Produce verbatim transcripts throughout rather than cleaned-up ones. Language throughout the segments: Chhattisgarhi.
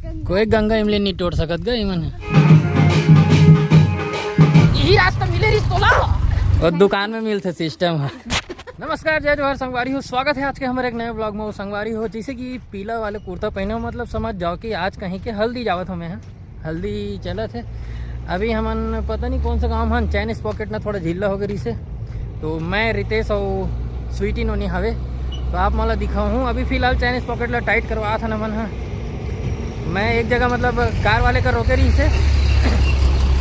कोई गंगा इमली नहीं तोड़ सकत गा इमन। यही रास्ता मिले रिस तोला। और दुकान में मिलथे सिस्टम है। नमस्कार, जय जोहार संगवारी हो, स्वागत है आज के हमारे एक नए ब्लॉग में। वो संगवारी हो, जैसे कि पीला वाले कुर्ता पहने हो, मतलब समझ जाओ कि आज कहीं के हल्दी जावत हमें हैं, हल्दी चलत है। अभी हमन पता नहीं कौन सा गांव हन, चैन स्पॉकेट ना थोड़ा ढीला हो गई से, तो मैं, रितेश और स्वीटी नोनी हवे। तो आप मोला दिखाऊँ, अभी फिलहाल चैन स्पॉकेट ला टाइट करवा था ना मन हा। मैं एक जगह मतलब कार वाले का रोके रही से,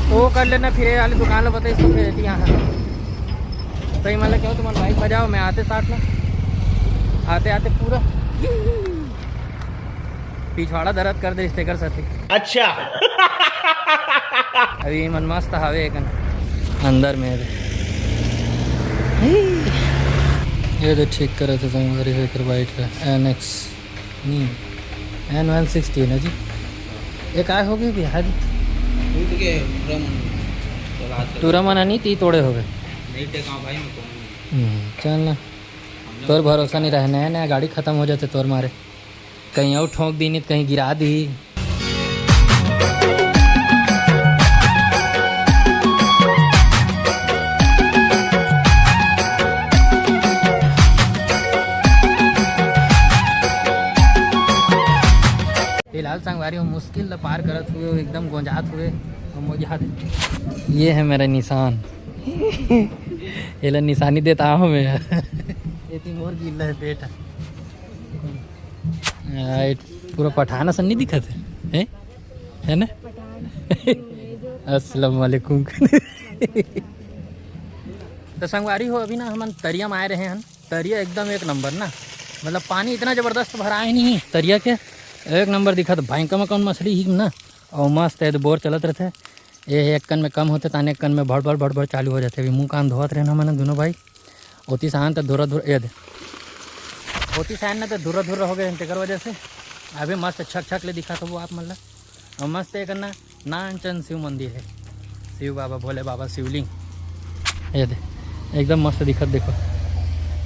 तो वो कर लेना, फिर ये वाली दुकान ला बताइस तो फिर यहाँ। तो ये मतलब क्यों तुम बाइक बजाओ, मैं आते साथ ना, आते आते पूरा पिछवाड़ा दर्द कर दे तेकर साथे। अच्छा। अभी मन मस्त हवे एक अंदर में अभी। ये तो ठीक करे थे संगवारी हो एकर बाइक का, एन एक्स नहीं, एन वन सिक्सटी ना जी। ये काय हो गए बिहारी? टूट के टूरा मन। चला चल। टूरा मन नहीं ती तोड़े हो गए। नहीं टेका भाई मैं कौन। हम्म, चल ना। तोर भरोसा नहीं रहे, नया नया गाड़ी खत्म हो जाते तोर मारे। कहीं और ठोंक दी नहीं तो कहीं गिरा दी। फिलहाल संगवारी हो, मुश्किल ल पार करत हुए, एकदम गोंजात हुए। हम वो याद, ये है मेरा निशान। एला निशानी देता हूँ मैं। ये थी मोर गिल्ला है बेटा। आ, ये पूरा पठान असन नहीं दिखत है, हैं? है ना? अस्सलाम वालेकुम। तो संगवारी हो, अभी ना हमन तरिया में आए रहे हैं। तरिया एकदम एक नंबर ना, मतलब पानी इतना जबरदस्त भरा है नहीं तरिया के, एक नंबर दिखत। भयंकर में कौन मछली ही ना, और मस्त है, बोर चलत रहते। ये एक कन में कम होते, ताने एक कन में भड़ भड़ भड़ भड़ चालू हो जाते। अभी मुंह कान धोवत रहना मैंने दोनों भाई। ओती सान त धुरा धुरा, ये दे। ओती सान न त धुरा धुरा हो गए, तेकर वजह से अभी मस्त छक छक ले दिखा तो वो आप मतलब। और मस्त एक ना नानचन शिव मंदिर है, शिव बाबा, भोले बाबा, शिवलिंग। ये दे, एकदम मस्त दिखत। देखो,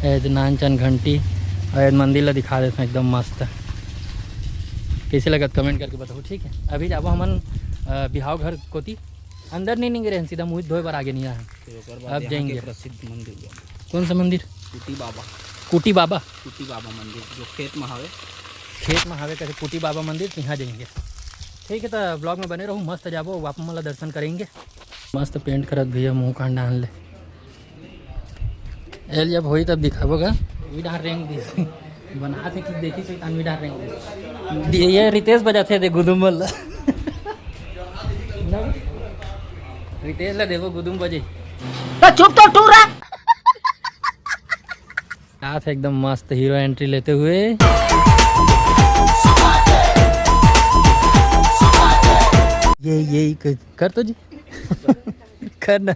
ये दे नानचन घंटी, और ये मंदिर ला दिखा देता हूँ, एकदम मस्त। कैसे लगत कमेंट करके बताओ, ठीक है। अभी जाबो हमन, अ, बिहाव घर कोती, अंदर नहीं निकले हैं, सीधा मुंह धोए बर आगे नहीं आए हैं। फिर ओकर बाद अब यहाँ के जाएंगे। प्रसिद्ध मंदिर बा। कौन सा मंदिर? कुटी बाबा। कुटी बाबा? कुटी बाबा मंदिर, जो खेत में हवे। खेत में हवे, कैसे कुटी बाबा मंदिर, तो यहाँ जाएंगे। ठीक है, तो ब्लॉग में बने रहू, मस्त जाबो, आप मन ला दर्शन करेंगे। मस्त पेंट करत भैया, मुंह कान डाल ले। एल जब होई तब दिखाबो गा। वी डार रेंग दिस। बना थे कि देखी से तानवी डार रेंग दिस। दे-, ये रितेश बजाथे दे गुदुम बल। रितेश ला देखो गुदुम बजे। तो चुप तो टूरा। साथ एकदम मस्त हीरो एंट्री लेते हुए। ये, ये कर, कर तो जी। कर ना।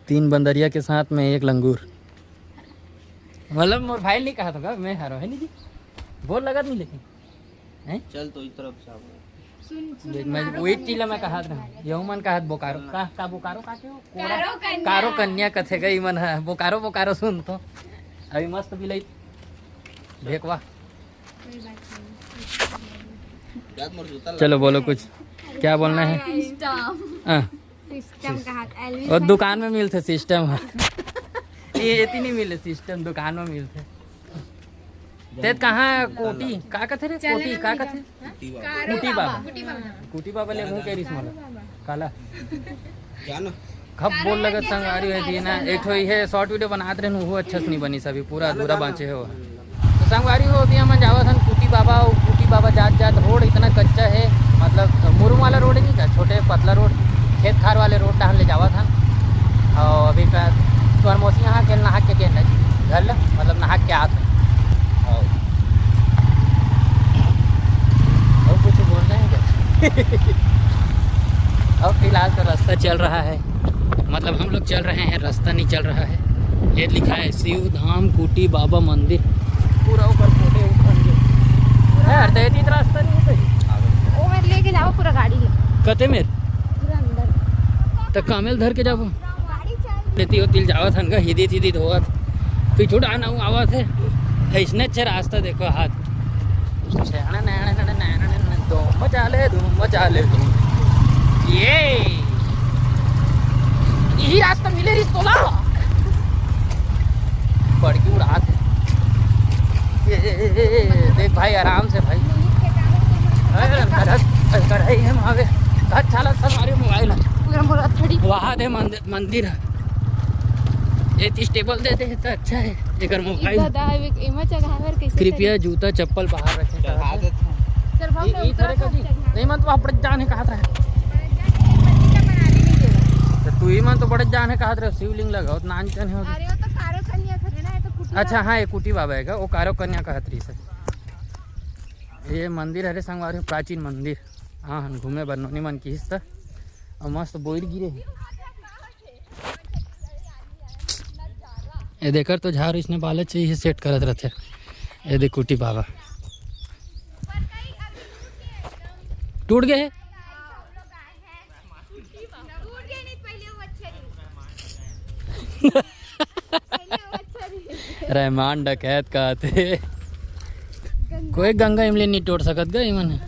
तीन बंदरिया के साथ में एक लंगूर। मतलब मोर भाई नहीं कहा था, मैं हारो है नहीं जी। बोल लगत नहीं लेकिन। हैं? चल तो इस तरफ से आओ। सुन, सुन, देख, मैं मारो वही कन्या चीला मैं चल। कहा था। यहू मन कहा बोकारो। का, का बोकारो का के हो? कोरा-, कारो कन्या। कारो कन्या कथे गई मन है। बोकारो, बोकारो सुन तो। अभी मस्त बिलाई। देखवा। कोई बात नहीं। चलो बोलो कुछ। क्या बोलना है? सिस्टम। हाँ। सिस्टम कहा था, एलविन और भाई। दुकान में मिलथे सिस्टम ह। ये एती नहीं मिले सिस्टम, दुकान में मिलथे। ते कहाँ कोटी, का कथे रे? चले कोटी, ना का भैया। कथे? हाँ? कुटी बाबा। कुटी बाबा। कुटी बाबा। कुटी बाबा ले मुंह के रिस मला। काला। जाना। खब बोल लगत संगवारी है जी ना, एक ठो ये शॉर्ट वीडियो बनात रहन, वो अच्छा से नहीं बनी, सभी पूरा अधूरा बांचे हो। तो संगवारी हो, अभी हमन जावत हन कुटी बाबा, अउ कुटी बाबा जात जात रोड इतना कच्चा है, मतलब मुरुम वाला रोड नहीं का, छोटे पतला रोड, खेत खार वाले रोड डहन ले जावत हन। और अभी का तोहर मौसी यहाँ के नहा के गेन है घर ले, मतलब नहा के आत हन। और, और कुछ बोलना है क्या? अब फिलहाल तो रास्ता चल रहा है, मतलब हम लोग चल रहे हैं, रास्ता नहीं चल रहा है। ये लिखा है शिव धाम कुटी बाबा मंदिर, पूरा ऊपर कोटे उठन के। है यार, तो इतना रास्ता नहीं होता है। वो मेरे लेके जाओ पूरा गाड़ी ले। कते मेर? पूरा अंदर। तो कामेल धर के जाबो। गाड़ी चल। लेती हो तिल जावत हन का, हिदी तिदी धोवत। पीछू डान आऊ आवत है। ऐसने अच्छे रास्ता देखो हाथ। चाले तो ये यही रास्ता मिले रिस तोला। बड़की उड़ात है। ये, ये, ये, ये, देख भाई, आराम से भाई। अरे, गरज, गरज है, हम आवे। घर चाला सब हमारे मोबाइल है। पूरा मोला थड़ी। वहाँ दे मंदिर, मंदिर है। ये तीस टेबल दे दे तो अच्छा है। एकर मोबाइल। इधर दा, एमा चघाए बर कैसे कृपया करी? जूता चप्पल बाहर रखें। चढ़ा देते हैं। सर, भाव ई, ना ई उतरा थोड़े था, कभी। चढ़ा। नहीं, मन तो आप बड़े जान है कहत रहे। बड़े जान है, मंदिर का बनाने नहीं देगा। तो तू ही मन तो बड़े जान है कहत रहे, शिवलिंग लगाओ, तो नान चन हो। अरे, वो तो कारो कन्या खड़े ना, ये तो कुटी अच्छा, बाबा। हाँ, ये कुटी बाबा है का, वो कारो कन्या कहत रही से। ये मंदिर हरे संगवारी, प्राचीन मंदिर। हाँ, हम घूमे बर नोनी मन किहिस त। और मस्त बोइर गिरे हे। ये देख, तो झार इसने बाले चाहिए सेट करत रहते। ये देख कुटी बाबा टूट गए हे। रहमान डकैत कहते। कोई गंगा इमली नहीं टूट सकत गई मन।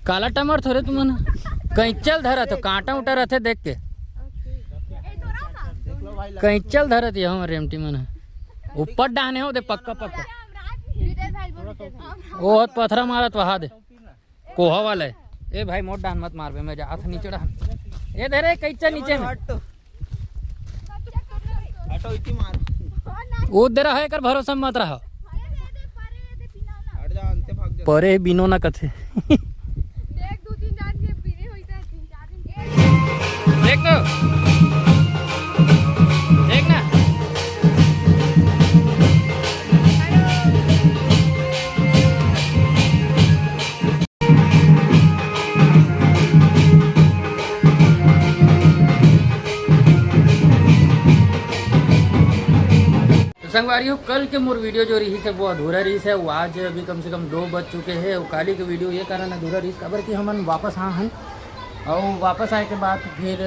काला टमाटर थोड़े तुमन। कहीं चल धरा तो कांटा उटा रहते देख के। कहीं चल धरत ये हम रेमटी मन। ऊपर डाहने हो दे पक्का पक्का। वो पथरा मारत वहा दे। कोहा वाला है। ए भाई, मोट डाहन मत मारबे, मैं जात नीचे डाहन। ए दे रे, कैचा नीचे में। हटो, इतनी मार। वो दे रहा है, कर भरोसा मत रहा। हट जा, अंते भाग जा। परे बिनो ना कथे। देख, दो तीन जान के पीने होई था, तीन चार दिन। देख तो। देख ना। तो संगवारी हो, कल के मोर वीडियो जो रही से वो अधूरा रही से, वो आज अभी कम से कम दो बज चुके हैं। वो काली के वीडियो ये कारण अधूरा रही, काबर कि हमन वापस आ हन, और वापस आए के बाद फिर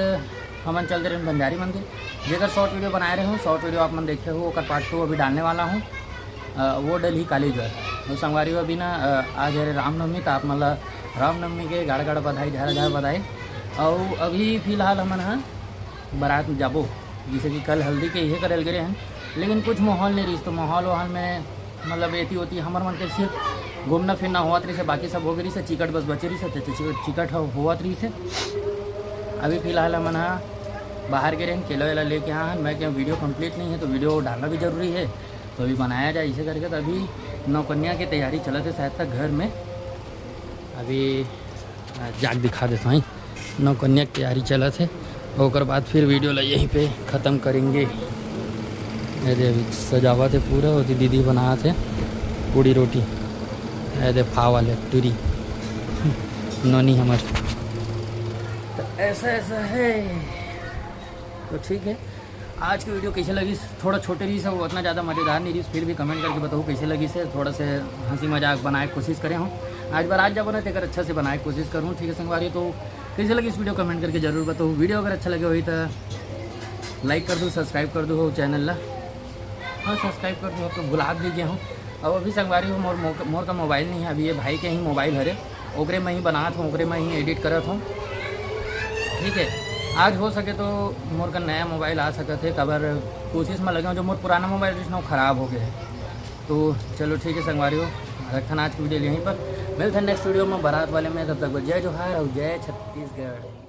हमन चल दे रहे भंडारी मंदिर। जेकर शॉर्ट वीडियो बनाए रहे हूँ, शॉर्ट वीडियो आप मन देखे हो, ओकर पार्ट टू अभी डालने वाला हूँ। अ, वो डलही काली जो है। तो संगवारी हो, अभी ना, अ, आज हरे रामनवमी, तो आप मन ला रामनवमी के गाड़ गाड़ बधाई, झार झार बधाई। और अभी फिलहाल हमन ह बारात में जाबो, जैसे कि कल हल्दी के इहे करल गे रहे हैं, लेकिन कुछ माहौल नहीं रही, तो माहौल वाहौल में मतलब एती ओती हमर मन के सिर्फ घूमना फिरना होवत रहिसे, बाकी सब हो गे रहिसे, चिकट बस बचे रहिसे, तो चिकट, चिकट हो-, होवत रहिसे। अभी फिलहाल हमन ह बाहर गे रहेन, केला वेला लेके आए हन। मैं क्या वीडियो कंप्लीट नहीं है, तो वीडियो डालना भी जरूरी है, तो अभी बनाया जाए इसे करके। तो अभी नौकन्या की तैयारी चलत है शायद तक घर में। अभी जाके दिखा देता हूँ, नौकन्या की तैयारी चलत है, ओकर बाद फिर वीडियो ला यहीं पे ख़त्म करेंगे। ये दे, अभी सजावत है पूरा, ओती दीदी बनात है पूड़ी रोटी। ये दे, फावा ले टूरी नोनी हमर। तो ऐसा, ऐसा है, तो ठीक है। आज की वीडियो कैसे लगी? थोड़ा छोटे रही से, वो उतना ज़्यादा मज़ेदार नहीं रही, फिर भी कमेंट करके बताओ कैसे लगी से। थोड़ा से हंसी मजाक बनाए के कोशिश करे हूँ। आज बारात जाबो ना, तेकर अच्छा से बनाए के कोशिश करूँ, ठीक है संगवारी? तो कैसे लगी इस वीडियो, कमेंट करके जरूर बताओ। वीडियो अगर अच्छा लगे होई तो लाइक कर दो, सब्सक्राइब कर दो हो चैनल ला। हाँ, सब्सक्राइब कर दो, अब तो भुला भी गया हूँ। अब अभी संगवारी हो, मोर, मोर, मोर का मोबाइल नहीं है, अभी ये भाई के ही मोबाइल हरे, ओकरे में ही बनात हूँ, ओकरे में ही एडिट करत हूँ, ठीक है। आज हो सके तो मोर का नया मोबाइल आ सकत है, काबर कोशिश में लगे हूँ, जो मोर पुराना मोबाइल रहिस ना, वो खराब हो गया है। तो चलो ठीक है संगवारी हो, रखथन आज की वीडियो यहीं पर, मिलते हैं नेक्स्ट वीडियो में बारात वाले में। तब तक जय जोहार और जय छत्तीसगढ़।